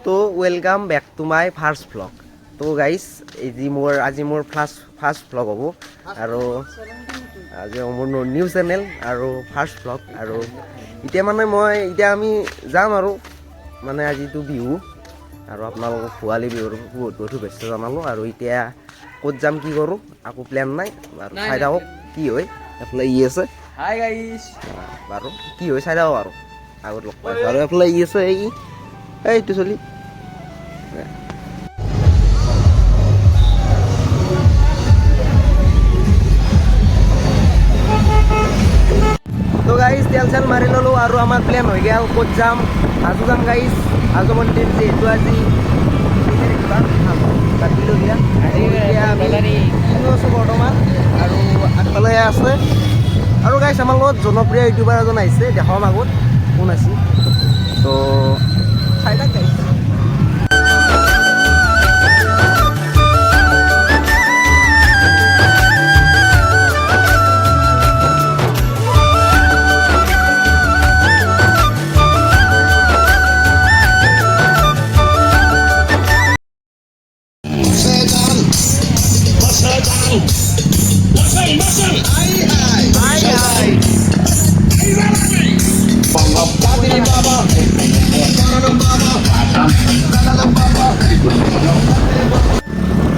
তো welcome back to my first vlog. তো guys, এই মোৰ আজি মোৰ ফাৰ্ষ্ট ফাৰ্ষ্ট ভ্লগ হ'ব আৰু আজি মোৰ নিউ চেনেল আৰু ফাৰ্ষ্ট ভ্লগ। আৰু এতিয়া মানে মই এতিয়া আমি যাম আৰু মানে আজিতো বিহু আৰু আপোনালোকক ভোগালী বিহুৰ বহুত বহুত শুভেচ্ছা জনালোঁ। আৰু এতিয়া ক'ত যাম, কি কৰোঁ, একো প্লেন নাই আৰু চাই থাকক কি হয়। এফালে ই আছে। Hi guys. বাৰু, কি হয় চাই থাকক আৰু আগত লগ পাইছোঁ। আৰু এফালে ই আছে, এই এইটো চলি। তো গাইজ, তেল চেল মাৰি ল'লোঁ আৰু আমাৰ প্লেন হৈ গ'ল। ক'ত যাম? হাজো যাম গাইজ, হাজো মন্দিৰ। যিহেতু আজি কাটিলগীয়া এতিয়া আমি আছোঁ বৰ্তমান আৰু আগফালে আছে। আৰু গাইজ, আমাৰ লগত জনপ্ৰিয় ইউটিউবাৰ এজন আহিছে, দেখাম আগত কোন আছে। তো চাই থাক গাইজ।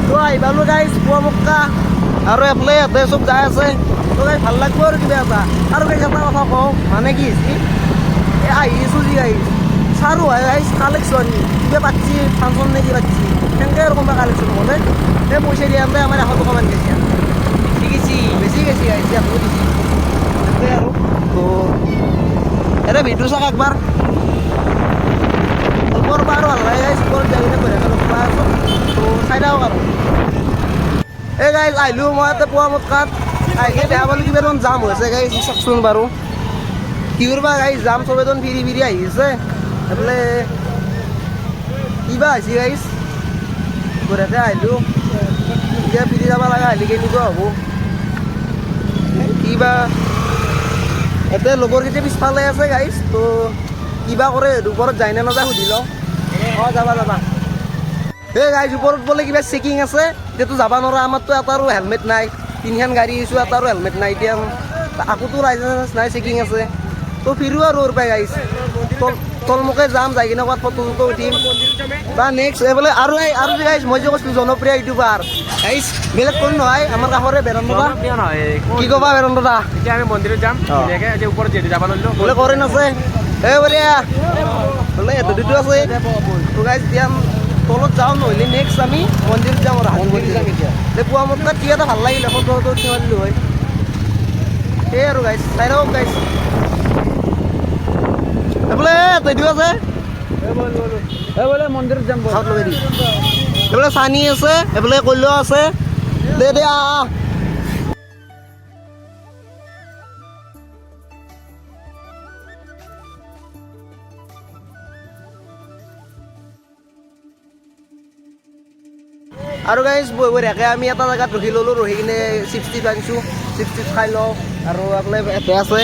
তো আহি পালোঁ গাইজ পোৱামক্কা আৰু এফালে ইয়াতে চব যাই আছে। তো গাইজ, ভাল লাগব আৰু কিবা এটা। আৰু গাইজ, এটা কথা কওঁ, মানে কি হৈছে, এই আহি আছোঁ যি গাইজ, চাৰো হয় গাইজ, কালেকশ্যন কিবা পাতছি, ফাংচন নে কি পাতছি সেনেকৈ আৰু কোনোবা কালেকশ্যন কৰে। এই পইচা দিয়া আমাৰ 100 টকামান গৈছে। বেছি গেছি। বেছি গেছি গাইজ, ইয়াতো দিছি সেনেকৈ আৰু। তো এটা ভিডিঅ' চাওক একবাৰ ওপৰৰ পৰা আৰু ভাল লাগে গাইজ। ওপৰত যাই কিনে বঢ়িয়াকৈ লগ পাই আছোঁ। তো চাই থাকক আৰু। এই গাইজ, আহিলোঁ মই ইয়াতে পোৱামক্কাত। আহি দেখা পালোঁ কিবা দেখোন জাম হৈছে গাইজ। চাওকচোন বাৰু কি কৰবা গাইজ, জাম, চবে দেখোন ফিৰি ফিৰি আহি আছে। এইফালে কিবা হৈছে গাইজ। বঢ়িয়াকৈ আহিলোঁ, এতিয়া ফিৰি যাব লগা আহিলে কেনেকুৱা হ'ব কিবা। এতিয়া লগৰকেইটা পিছফালে আছে গাইজ। তো কিবা কৰে, ওপৰত যায় নে নাযায় সুধি লওঁ। অঁ, যাবা যাবা। এই গাইজ, ওপৰত বোলে কিবা চেকিং আছে, এতিয়াতো যাব নোৱাৰা। আমাৰতো এটাৰো হেলমেট নাই। তিনিখন গাড়ী আহিছোঁ, এটাৰো হেলমেট নাই। এতিয়া আকোতো লাইচেঞ্চ নাই, চেকিং আছে। তো ফিৰো আৰু ওৰ পাই গাইজ, তলমুখে যাম, যাই কিনে ক'ৰবাত ফটো চটো উঠিম বা নেক্সট এইফালে। আৰু এই আৰু যে গাইজ, মই যে কৈছিলোঁ জনপ্ৰিয় ইউটিউবাৰ গাইজ, বেলেগ কোনো নহয়, আমাৰ কাষৰে বেৰণ দাদা। জনপ্ৰিয় নহয়। কি ক'বা বেৰণ দাদা? এতিয়া আমি মন্দিৰত যাম। ধুনীয়াকে এতিয়া ওপৰত যিহেতু যাব নোৱাৰিলো। বোলে কৰেণ আছে, এই বঢ়িয়া বোলে এটা দুটো আছে। তো গাইজ, এতিয়া তলত যাওঁ, নহ'লে নেক্সট আমি মন্দিৰত যাম আৰু হাজো মন্দিৰ যাম এতিয়া। পোৱামক্কাত কি এটা ভাল লাগিলে ফটো ফটো উঠি মাৰিলোঁ হয়। সেই আৰু গাইজ, চাই থাকক গাইজ। এইফালে তইটো আছে। এই বোলে মন্দিৰত যাম। খাওঁত লগাই দি। এইফালে চানি আছে, এইফালে কল্য আছে। দে দে, আহ আহ। আৰু গাইজ, বঢ়িয়াকৈ আমি এটা জেগাত ৰখি ল'লোঁ। ৰখি কিনে চিপছ টিপছ আনিছোঁ, চিপছ টিপছ খাই লওঁ। আৰু আপোনাৰ ইয়াতে আছে,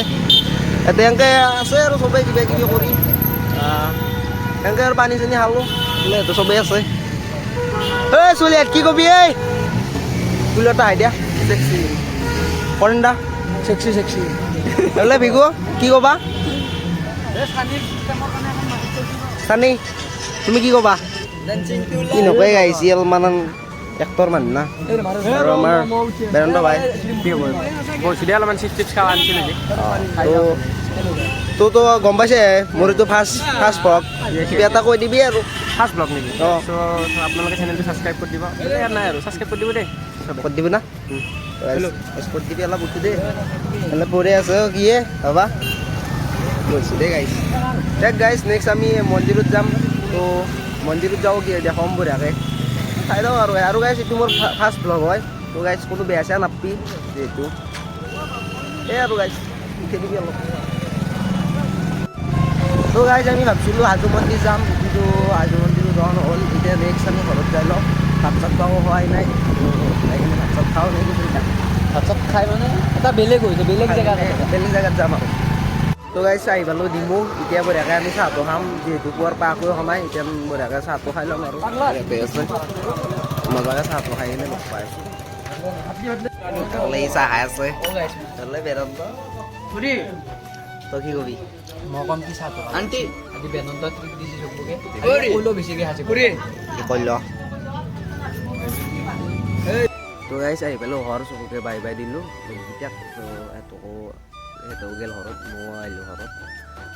ইয়াতে এনেকৈ আছে আৰু চবেই কিবা কিবি কৰি এনেকৈ আৰু পানী চানী খালোঁ। বোলে ইয়াতে চবেই আছে। এই চুলিয়াত কি কবি? এই ফুল এটা আহি দিয়া কৰেণ দা। Sexy sexy. বোলে ভিগু, কি ক'বা? চানি, তুমি কি ক'বা? কি নকয় গাইছি, অলপমান এক্টৰ মানুহ না। আৰু আমাৰ বেৰন্ত ভাই। কি হ'ব, বৈছোঁ দে, অলপমান চিপছ টিপছ খাব আনিছিলোঁ যে। তো তো গম পাইছে, মোৰ এইটো ফাৰ্ষ্ট ফাৰ্ষ্ট ভ্লগ। কিবা এটা কৈ দিবি আৰু। ফাৰ্ষ্ট ভ্লগ নেকি? অঁ। চ' আপোনালোকে চেনেলটো ছাবস্ক্ৰাইব কৰি দিব। বেলেগ আৰু নাই আৰু, ছাবস্ক্ৰাইব কৰি দিব দেই চবে। কৰি দিবি না? কৰি দিবি। অলপ উঠি দে, অলপ পৰি আছে। কিয়ে ভাবা গৈছোঁ দেই গাইছ। দেখ গাইছ, নেক্সট আমি মন্দিৰত যাম। তো মন্দিৰত যাওঁ, কি দেখাম বঢ়িয়াকৈ, চাই লওঁ। আৰু আৰু গাইছ, এইটো মোৰ ফাৰ্ষ্ট ভ্লগ হয়। তো গাইছ, কোনো বেয়া চেয়া নাপাবি যিহেতু। এই আৰু গাইছ, উঠি দিবি অলপ। তো গাইজ, আমি ভাবছিলোঁ হাজো মন্দিৰ যাম, কিন্তু হাজো মন্দিৰো যোৱা নহ'ল। এতিয়া নেক্সট আমি ঘৰত যাই লওঁ। ভাত চাত খোৱাও হোৱাই নাই। তো যাই কিনে ভাত চাত খাওঁ নেকি? ভাত চাত খাই মানে এটা বেলেগ হৈছে, বেলেগ জেগাত। বেলেগ জেগাত যাম আৰু। তো গাইছ, আহি পালোঁ ডিমু। এতিয়া বঢ়িয়াকৈ আমি চাহটো খাম, যিহেতু পুৱাৰ পৰা একো খোৱা নাই। এতিয়া বঢ়িয়াকৈ চাহটো খাই ল'ম আৰু ইয়াতে আছে মজাকৈ চাহটো খাই কিনে লগ পাই আছোঁ। চাহ খাই আছে বেদান্ত, তই কি কবি? মই কম কি, চাহটো আন্টি আজি বেদান্ত ট্ৰিট দিছে চবকে, ক'লো বেছিকৈ খাইছে। কি কৰিল? তো গাইছ, আহি পালোঁ ঘৰ। চবকে বাই বাই দিলোঁ লগকেইটাক। তো সিহঁতকো, সিহঁতেও গ'ল ঘৰত, ময়ো আহিলোঁ ঘৰত।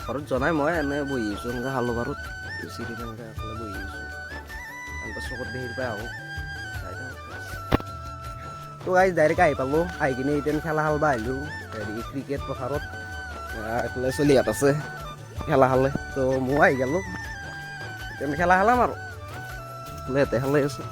ঘৰত জনাই মই এনেই বহি আছোঁ এনেকৈ শালবাৰত চিৰি, তেনেকৈ অকলে বহি আছোঁ। এনেকৈ চকত দেখিৰ পাই আহোঁ, চাই থাকোঁ। তো গাইছ, ডাইৰেক্ট আহি পালোঁ। আহি কিনে এতিয়া খেলা খেলবা আহিলোঁ হেৰি ক্ৰিকেট পথাৰত। এইফালে চলিহাত আছে খেলা খেলে। তো ময়ো আহি গ'লোঁ, এতিয়া খেলা খেলাম আৰু সিহঁতে খেলাই আছে।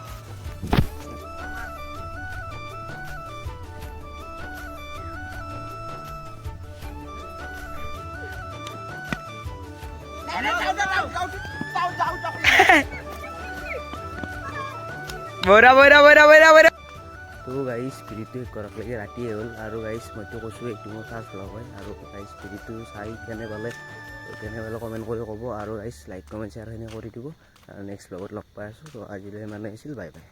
বৈৰা বৈৰা বৈৰা বৈৰা বৈৰা। তো গাইছ, ভিডিঅ'টো শেষ কৰাক লাগি ৰাতিয়ে হ'ল। আৰু গাইছ, মইতো কৈছোঁ এইটো মোৰ ফাৰ্ষ্ট ভ্লগ হয়। আৰু গাইছ, ভিডিঅ'টো চাই কেনে পালে, কেনে পালে কমেণ্ট কৰি ক'ব। আৰু গাইছ, লাইক, কমেণ্ট, শ্বেয়াৰখিনি কৰি দিব। আৰু নেক্সট ভ্লগত লগ পাই আছোঁ। তো আজিলৈ ইমানে আছিল, বাই বাই।